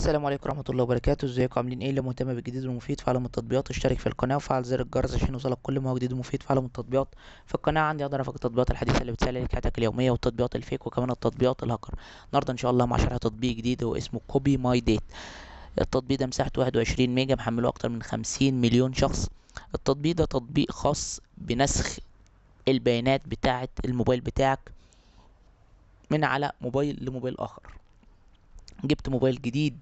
السلام عليكم ورحمة الله وبركاته. ازيكم عاملين ايه؟ اللي مهتم بالجديد والمفيد في عالم التطبيقات اشترك في القناة وفعل زر الجرس عشان يوصلك كل ما هو جديد ومفيد في عالم التطبيقات. في القناة عندي اقدر افك التطبيقات الحديثة اللي بتسهل عليك حياتك اليومية والتطبيقات ال fake وكمان التطبيقات الهاكر. النهارده ان شاء الله مع شرح تطبيق جديد هو اسمه Copy My Data. التطبيق ده مساحته 21 ميجا، محمله اكتر من 50 مليون شخص. التطبيق ده تطبيق خاص بنسخ البيانات بتاعة الموبايل بتاعك من على موبايل لموبايل اخر. جبت موبايل جديد،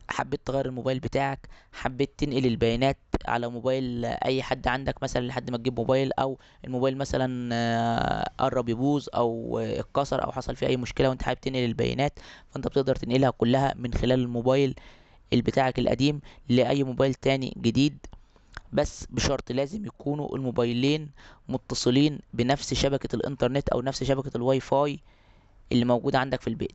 حبيت تغير الموبايل بتاعك، حبيت تنقل البيانات على موبايل اي حد عندك مثلا لحد ما تجيب موبايل، او الموبايل مثلا قرب يبوظ او اتكسر او حصل فيه اي مشكلة وانت حابب تنقل البيانات، فانت بتقدر تنقلها كلها من خلال الموبايل بتاعك القديم لاي موبايل تاني جديد، بس بشرط لازم يكونوا الموبايلين متصلين بنفس شبكة الانترنت او نفس شبكة الواي فاي اللي موجودة عندك في البيت.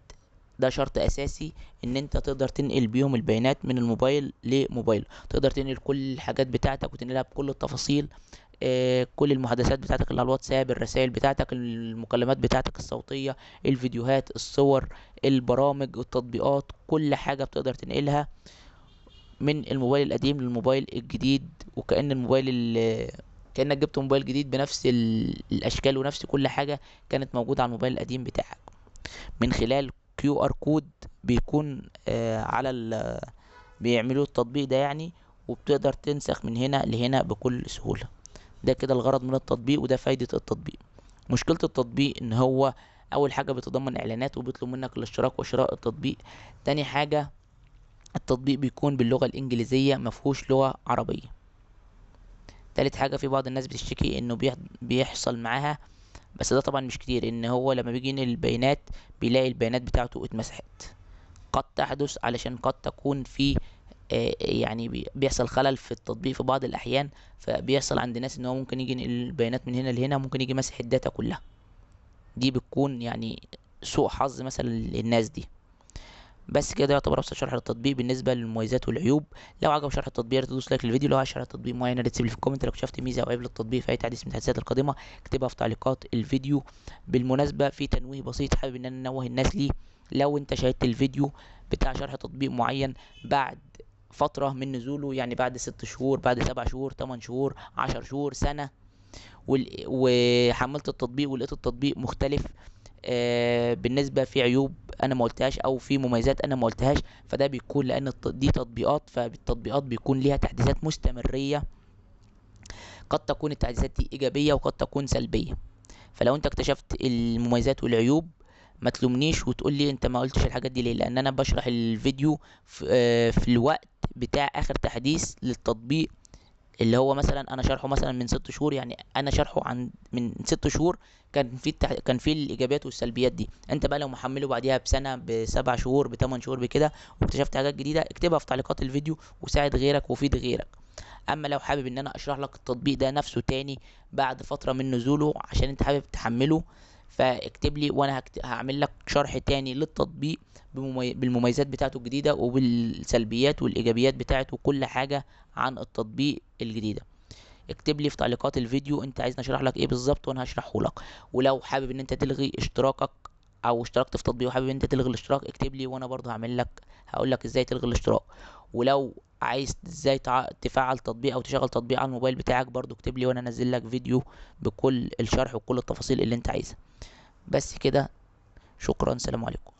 ده شرط اساسي ان انت تقدر تنقل بيهم البيانات من الموبايل لموبايل، تقدر تنقل كل الحاجات بتاعتك وتنقلها بكل التفاصيل، كل المحادثات بتاعتك اللي على الواتساب، الرسائل بتاعتك، المكالمات بتاعتك الصوتية، الفيديوهات، الصور، البرامج، التطبيقات، كل حاجة بتقدر تنقلها من الموبايل القديم للموبايل الجديد، وكأن الموبايل كأنك جبت موبايل جديد بنفس الاشكال ونفس كل حاجة كانت موجودة على الموبايل القديم بتاعك، من خلال QR code بيكون على بيعملوه التطبيق ده يعني، وبتقدر تنسخ من هنا لهنا بكل سهولة. ده كده الغرض من التطبيق وده فايدة التطبيق. مشكلة التطبيق ان هو اول حاجة بيتضمن اعلانات وبيطلب منك الاشتراك وشراء التطبيق. تاني حاجة التطبيق بيكون باللغة الانجليزية، مفهوش لغة عربية. تالت حاجة في بعض الناس بتشتكي انه بيحصل معاها، بس ده طبعا مش كتير، ان هو لما بيجي ينقل البيانات بيلاقي البيانات بتاعته اتمسحت. قد تحدث علشان قد تكون في يعني بيحصل خلل في التطبيق في بعض الاحيان، فبيحصل عند ناس ان هو ممكن يجي ينقل البيانات من هنا لهنا، ممكن يجي مسح ال data كلها. دي بتكون يعني سوء حظ مثلا للناس دي. بس كده يعتبر ابسط شرح للتطبيق بالنسبة للمميزات والعيوب. لو عجبك شرح التطبيق تدوس like للفيديو، لو عايز شرح تطبيق معين تسيب لي في ال comment، لو شفت ميزة او عيب للتطبيق في اي تحديث من التحديثات القادمة اكتبها في تعليقات الفيديو. بالمناسبة في تنويه بسيط حابب ان انا انوه الناس ليه، لو انت شاهدت الفيديو بتاع شرح تطبيق معين بعد فترة من نزوله، يعني بعد 6 شهور، بعد 7 شهور، 8 شهور، 10 شهور، سنة، وحملت التطبيق ولقيت التطبيق مختلف بالنسبة في عيوب انا ما قلتهاش او في مميزات انا ما قلتهاش، فده بيكون لان دي تطبيقات، فالتطبيقات بيكون ليها تحديثات مستمريه، قد تكون التحديثات دي ايجابية وقد تكون سلبية. فلو انت اكتشفت المميزات والعيوب ما تلومنيش وتقول لي انت ما قلتش الحاجات دي ليه، لان انا بشرح الفيديو في الوقت بتاع اخر تحديث للتطبيق، اللي هو مثلا انا شرحه مثلا من 6 شهور، يعني انا شرحه عن من 6 شهور كان في الايجابيات والسلبيات دي. انت بقى لو محمله بعديها بسنة، ب7 شهور، ب8 شهور بكده، واكتشفت حاجات جديدة اكتبها في تعليقات الفيديو وساعد غيرك وفيد غيرك. اما لو حابب ان انا اشرح لك التطبيق ده نفسه تاني بعد فترة من نزوله عشان انت حابب تحمله، فاكتب لي وانا هعمل لك شرح تاني للتطبيق بالمميزات بتاعته الجديدة وبالسلبيات والايجابيات بتاعته وكل حاجة عن التطبيق الجديدة. اكتب لي في تعليقات الفيديو انت عايزني اشرح لك ايه بالظبط وانا هشرحه لك. ولو حابب ان انت تلغي اشتراكك او اشتركت في تطبيق وحابب ان انت تلغي الاشتراك اكتب لي وانا برضه هقول لك ازاي تلغي الاشتراك. ولو عايز ازاي تفعل تطبيق او تشغل تطبيق على الموبايل بتاعك برضه اكتب لي وانا انزل لك فيديو بكل الشرح وكل التفاصيل اللي انت عايزها. بس كده، شكرا، سلام عليكم.